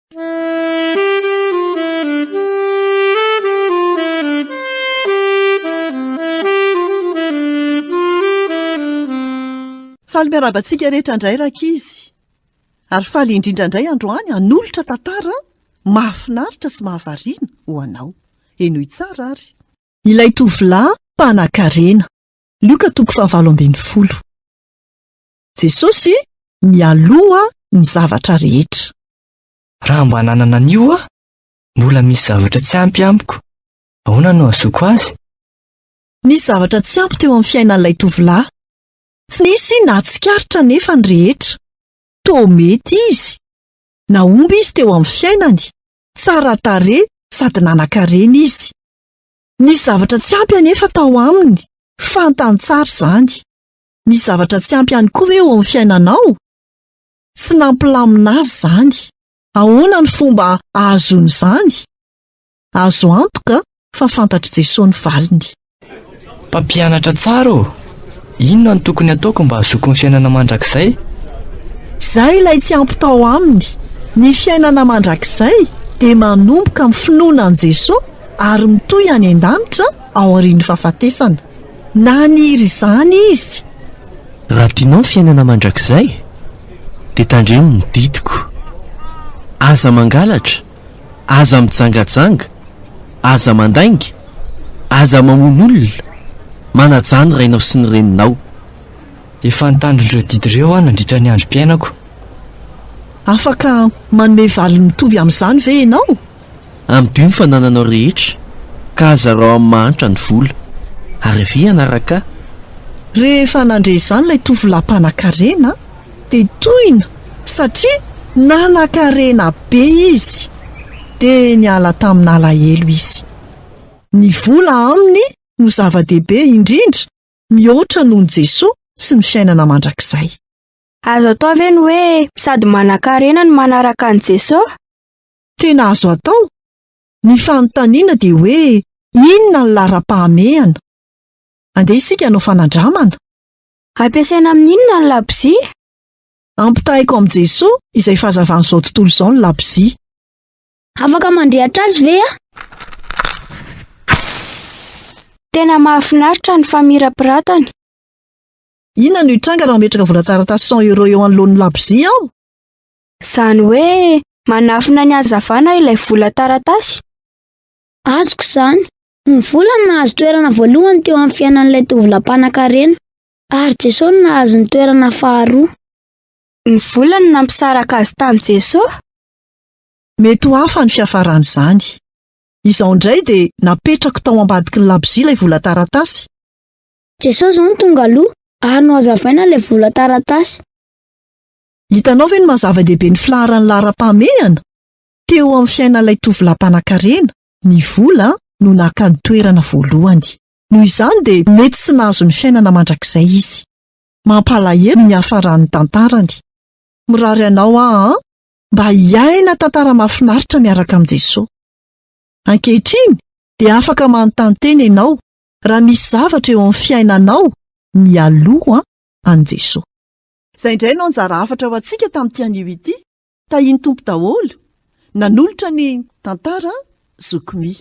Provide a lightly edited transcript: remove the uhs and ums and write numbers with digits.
Faly miarahaba antsika rehetra indray rankizy. Ary faly indrindra indray androany hanolotra tantara mahafinaritra sy mahavariana ho anao. Henoy tsara ary. Ilay tovolahy mpanan-karena. Lioka toko fahavalo ambinifolo. Jesosy mialoha ny zavatra rehetra. Raha mba nanana an'io aho, mbola misy zavatra tsy ampy amiko. Ahoana no hahazoako azy? Nisy zavatra tsy ampy teo amin'ny fiainan'ilay tovolahy. Tsy nisy nahatsikaritra anefa ny rehetra. Toa mety izy. Nahomby izy teo amin'ny fiainany. Tsara tarehy sady nanan-karena izy. Nisy zavatra tsy ampy anefa tao aminy. Fantany tsara izany. Misy zavatra tsy ampy ihany koa ve eo amin'ny fiainanao? Tsy nampilamina azy izany. Ahoana ny fomba ahazoany izany? Azo antoka fa fantatr'i Jesoa ny valiny. Mpampianatra tsara ô! Inona no tokony hataoko mba hahazoako ny fiainana mandrakizay? Izay ilay tsy ampy tao aminy. Ny fiainana mandrakizay dia manomboka amin'ny finoana an'i Jesoa ary mitohy any an-danitra aorian'ny fahafatesana. Naniry izany izy. Raha tianao ny fiainana mandrakizay, dia tandremo ny didiko. Aza mangalatra, aza mijangajanga, aza mandainga, aza mamono olona, manajà ny rainao sy ny reninao. Efa nitandro ireo didy ireo aho nandritra ny androm-piainako. Afaka manome valiny mitovy amin'izany ve ianao? Amidio ny fanananao rehetra, ka hazarao amin'ny mahantra ny vola, ary avia hanaraka ahy. Rehefa nandre izany ilay tovolahy mpanankarena, dia tohina satria nanankarena be izy. Dia niala tamin'alahelo izy. Ny vola aminy no zava-dehibe indrindra mihoatra noho ny Jesoa sy ny fiainana mandrakizay. Azo atao ve ny hoe sady manankarena no manaraka an'i Jesoa? Tena azo atao? Ny fanontaniana dia hoe inona ny laharam-pahamehana? Andeha isika hanao fanandramana. Ampiasaina amin'ny inona ny labozia? Ampitahaiko amin'i Jesoa izay fahazavan'izao tontolo izao ny labozia. Afaka mandrehitra azy ve aho? Tena mahafinaritra ny famirapiratany. Inona no hitranga raha mametraka vola taratasy 100 euros eo anoloan'ny labozia aho? Izany hoe manafina ny hazavana ilay vola taratasy. Azoko izany. Ny vola no nahazo toerana voalohany teo amin'ny fiainan'ilay tovolahy mpanankarena, ary Jesosy no nahazo ny toerana faharoa. Ny vola no nampisaraka azy tamin'i Jesosy. Mety ho hafa ny fiafaran'izany. Izao indray dia napetrako tao ambadiky ny labozia ilay vola taratasy. Jesosy izao no tonga aloha, ary nohazavaina ilay vola taratasy. Hitanao ve ny maha zava-dehibe ny filaharan'ny laharam-pahamehana? Teo amin'ny fiainan'ilay tovolahy mpanankarena, ny vola no naka ny toerana voalohany. Noho izany dia mety tsy nahazo ny fiainana mandrakizay izy. Mampalahelo ny niafaran'ny tantarany. Mirary anao aho an, mba hiaina tantara mahafinaritra miaraka amin'i Jesoa. Ankehitriny dia afaka manontany tena ianao raha misy zavatra eo amin'ny fiainanao mialoha an'i Jesoa. Izay indray no anjara hafatra ho antsika tamin'ity anio ity. Tahian'ny Tompo daholo. Nanolotra ny tantara Zoky Mi.